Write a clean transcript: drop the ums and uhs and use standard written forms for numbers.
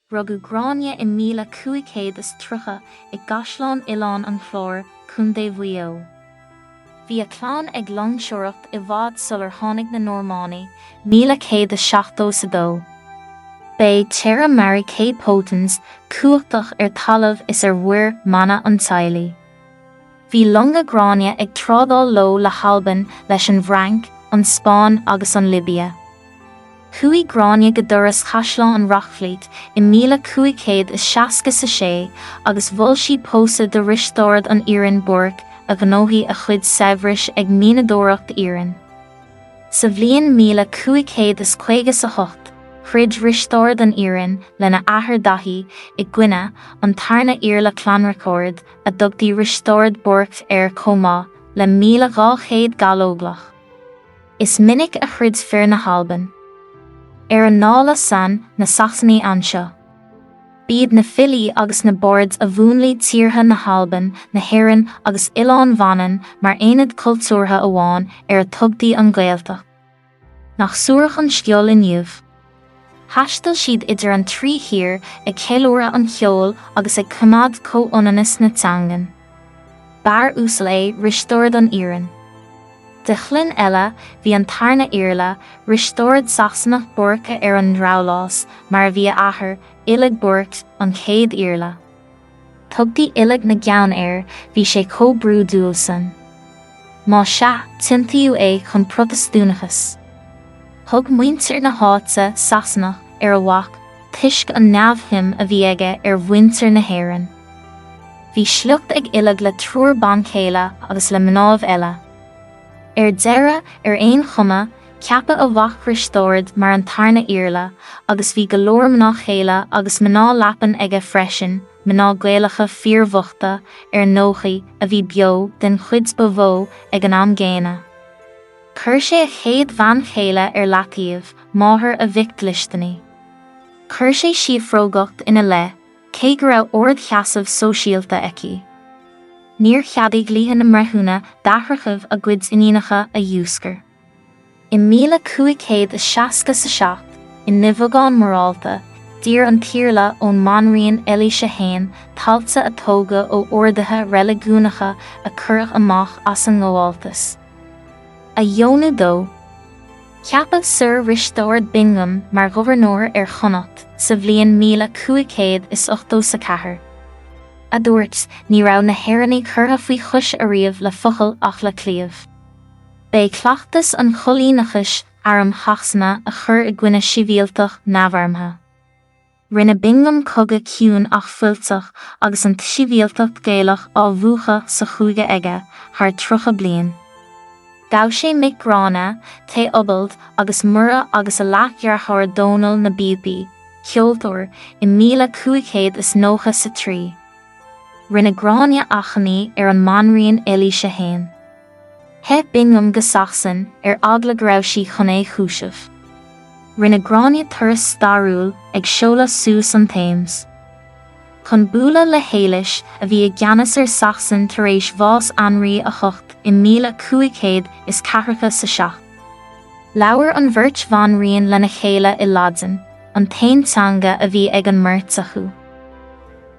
Rugadh Gráinne i 1530 i gCaisleán Oileán an Chláir, Contae Mhaigh Eo. Bhí a clann ag loingseoireacht i bhfad sular tháinig na Normánaigh, 1172. B'é terra marique potens, cumhachtach ar talamh is ar mhuir, mana an teaghlaigh. Bhí longa Gráinne ag trádáil leo le hAlbain, leis an bhFrainc, an Spáinn agus an Libia. Chuaigh Gráinne go doras Chaisleán Rockfleet i 1566 agus mhol sí pósadh do Risteárd an Iarainn Bourke a ghnóthaigh a chuid saibhris ag mianadóireacht iarainn. Sa bhliain 1558, throid Risteárd an Iarainn lena athair Daithí i gcoinne an tarna Iarla Clanricarde, a dtugtaí Risteárd Bourke air chomh maith, le 1,200 gallóglach. Is minic a throid fir na hAlban. Ar a ndála san, na Sasanaigh anseo. B'iad na filí agus na baird a mhúnlaigh tíortha na hAlban, na hÉireann agus Oileán Mhanann mar aonad cultúrtha amháin ar a tugtaí an Ghaeltacht. Nach suarach an scéal inniu? Thaistil siad idir an trí thír ag ceiliúradh an cheoil agus ag coimeád comhionannas na teangan. B'fhear uasal é Risteárd an Iarainn. De chlann eile, bhí an tarna Iarla, Risteárd Sasanach Bourke ar an ndrabhlás, mar a bhí a athair, Uileag Bourke, an chéad Iarla. Tugtaí Uileag na gCeann air, bhí sé chomh brúidiúil san. Má sea, tiontaíodh é chun Protastúnachais. Thug muintir na háite Sasanach ar a mhac toisc an neamhshuim a bhí aige ar mhuintir na hÉireann. Bhí sliocht ag Uileag le triúr banchéile agus le mnáibh eile. Ar deireadh, ar aon chuma, ceapadh a mhac Risteárd mar an tarna Iarla, agus bhí go leor mná chéile agus mná leapan aige freisin, mná Gaelacha fíorbhochta, ar ndóigh, a bhí beo, den chuid ba mhó, ag an am gcéanna. Chuir sé a chéad bhean chéile ar leataobh, máthair a mhic dlisteanaigh. Chuir sé síofrógacht ina leith, cé go raibh ard-sheasamh sóisialta aici. Níor cheadaigh dlíthe na mbreithiúna d'aithreachaibh a gcuid iníonacha a dhiúscar. I 1567, i nduibheagán morálta, d'iarr an tIarla ón mBanríon Eilís a hAon tailte a tógadh ó orduithe reiligiúnacha a cuireadh amach as an ngabháltas, a dheonú dó. Ceapadh Sir Risteárd Bingham mar ghobharnóir ar Chonnacht sa bhliain 1584. A dúirt, ní raibh na hÉireannaigh curtha faoi chois ariamh le focal ach le claíomh. B'é cleachtas an choilíneachais airm Shasana a chur i gcoinne sibhialtach neamharmtha. Rinne Bingham cogadh ciúin ach fuilteach agus an tsibhialtacht Ghaelach á mhúchadh sa chúige aige thar 30 bliain. Ghabh sé mic Gráinne, Teobald agus Muireadh agus a leathdheartháir Dónall na bPíopaí, ceoltóir, i 1593. Rinne Gráinne achainí ar an mBanríon Eilís a hAon. Theith Bingham go Sasain ar eagla go raibh sí chun é chúiseamh. Rinne Gráinne turas stairiúil ag seoladh suas an Thames. Chun bualadh le hÉilis, a bhí i gceannas ar Sasain tar éis bhás Anraí a hOcht i 1547. Labhair an bheirt bhanríon lena chéile i Laidin, an t-aon teanga a bhí ag an mbeirt acu.